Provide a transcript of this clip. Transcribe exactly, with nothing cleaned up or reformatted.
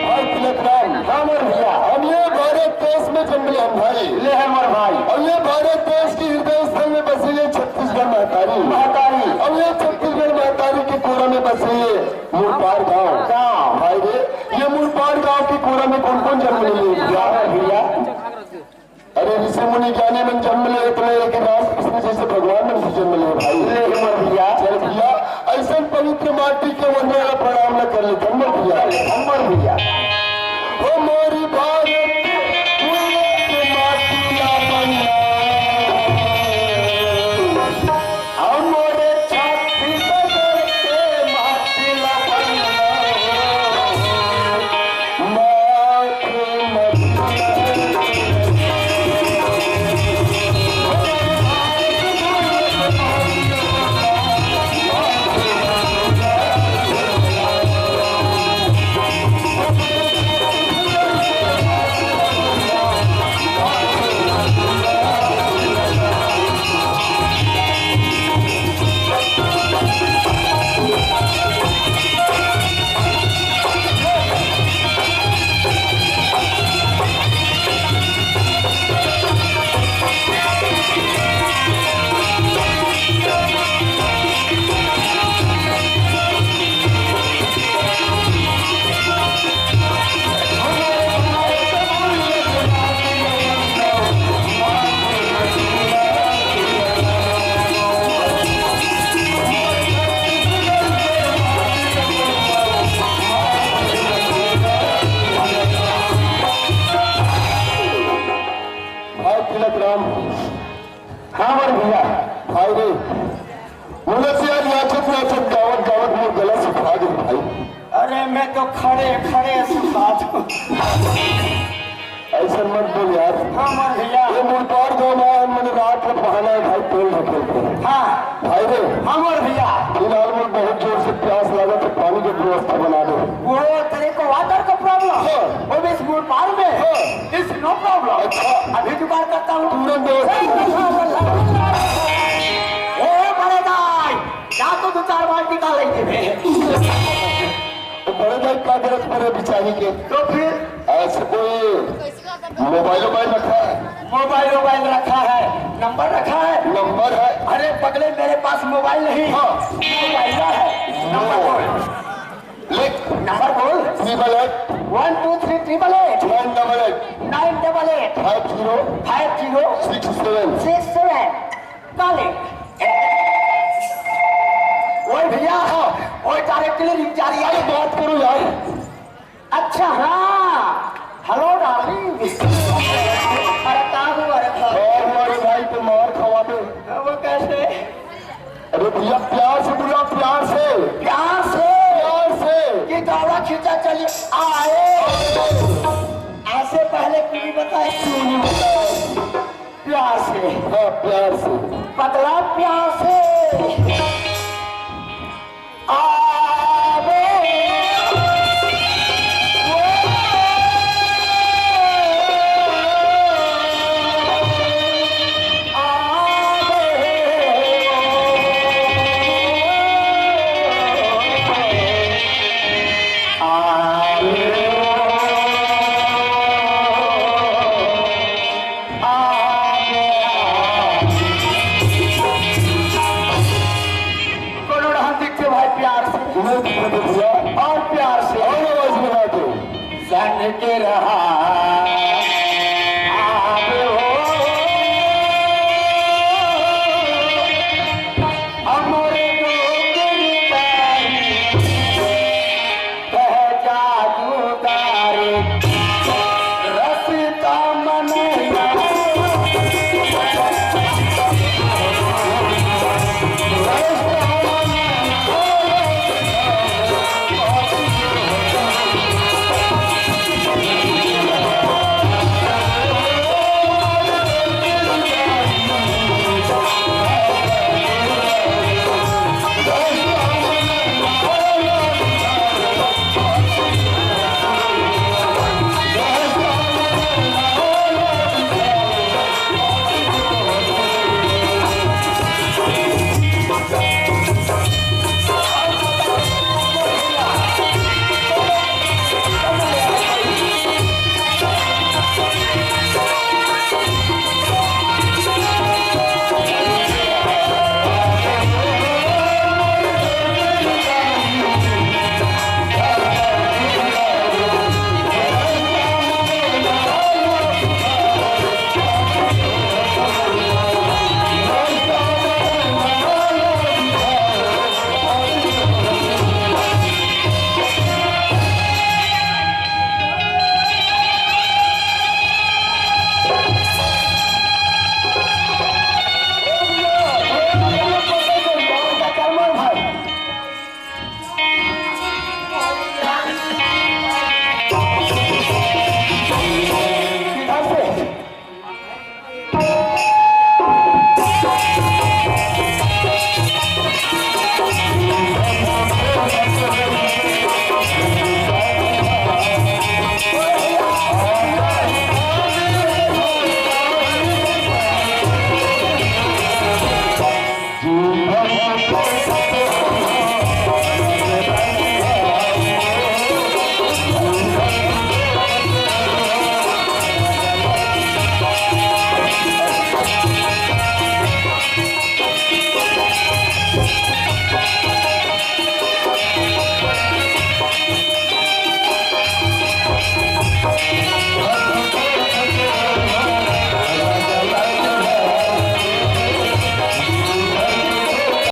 भाई तिलक राम, हाँ मोर भैया। अब ये भारत देश में जन्म ले हम भाई। ले हमर भाई। अब ये भारत देश के हृदय स्थल में बसे ये छत्तीसगढ़ महतारी। महतारी। अब ये छत्तीसगढ़ महतारी के कोरा में बसे ये मुरपार गांव। गांव। भाई रे, ये मुरपार गांव के कोरा में कौन कौन जन्म ले भैया? भैया। अरे ऋषि मुनि ज्ञानी मन जन्म ले इतने, लेकिन राम कृष्ण जैसे भगवान मन भी जन्म ले भाई। ले हमर भैया। चल भैया, ऐसन पवित्र माटी के वंदना ला प्रणाम ला कर ले, हमर भैया। हमर भैया। हो मोरी भारत, पुण्य के माटी ला बंदना। हमरे छत्तीसगढ़ के माटी ला बंदना। हाँ मोर भैया। भाई रे, मुझे यार नाचत नाचत गावत गावत मोर गला सुखा दे भाई। अरे मैं तो खड़े खड़े सुखा दूं। ऐसा मत बोल यार। हाँ मोर भैया। ये मुलतार गाँव में आए, मैंने रात में पहना है भाई, तेल ढकेल के। हाँ। भाई रे। हाँ मोर भैया। फिलहाल मुझे बहुत जोर से प्यास लगा, तो पानी की व्यवस्था बना दो। वो तेरे को वाटर का प्रॉब्लम? हाँ। वो भी इस मुलतार में? हाँ। इस नो प्रॉब्लम। अच्छा। अभी जुगाड़ करता हूँ। तुरंत व्यवस्था। ए बड़े दाई, जा तो दो चार बाल्टी का लेके दे। तो बड़े दाई का जरूरत पड़े बेचारी के? तो फिर? ऐसे कोई मोबाइल वोबाइल रखा है? मोबाइल वोबाइल रखा है, नंबर रखा है। नंबर है? अरे पगले, मेरे पास मोबाइल नहीं। हाँ। मोबाइल है। नंबर बोल। लिख। नंबर बोल। Triple eight. One two three triple eight. Nine double eight. Nine double eight. Five zero. Five zero. Six seven. Six seven. Calling. ओए भैया, ओए डायरेक्टली रिंग जा रही है। अरे बात करो यार। अच्छा हाँ, हेलो डार्लिंग। अरे का हुआ रे भाई? और हमारे भाई को मार खवा दे। वो कैसे? अरे भैया प्यार से बुला, प्यार से। प्यार से? प्यार से। कि दौड़ा खींचा चली आए। ऐसे पहले क्यों नहीं बताए? क्यों नहीं बताया? प्यार से। हाँ, प्यार से। पतला प्यार से।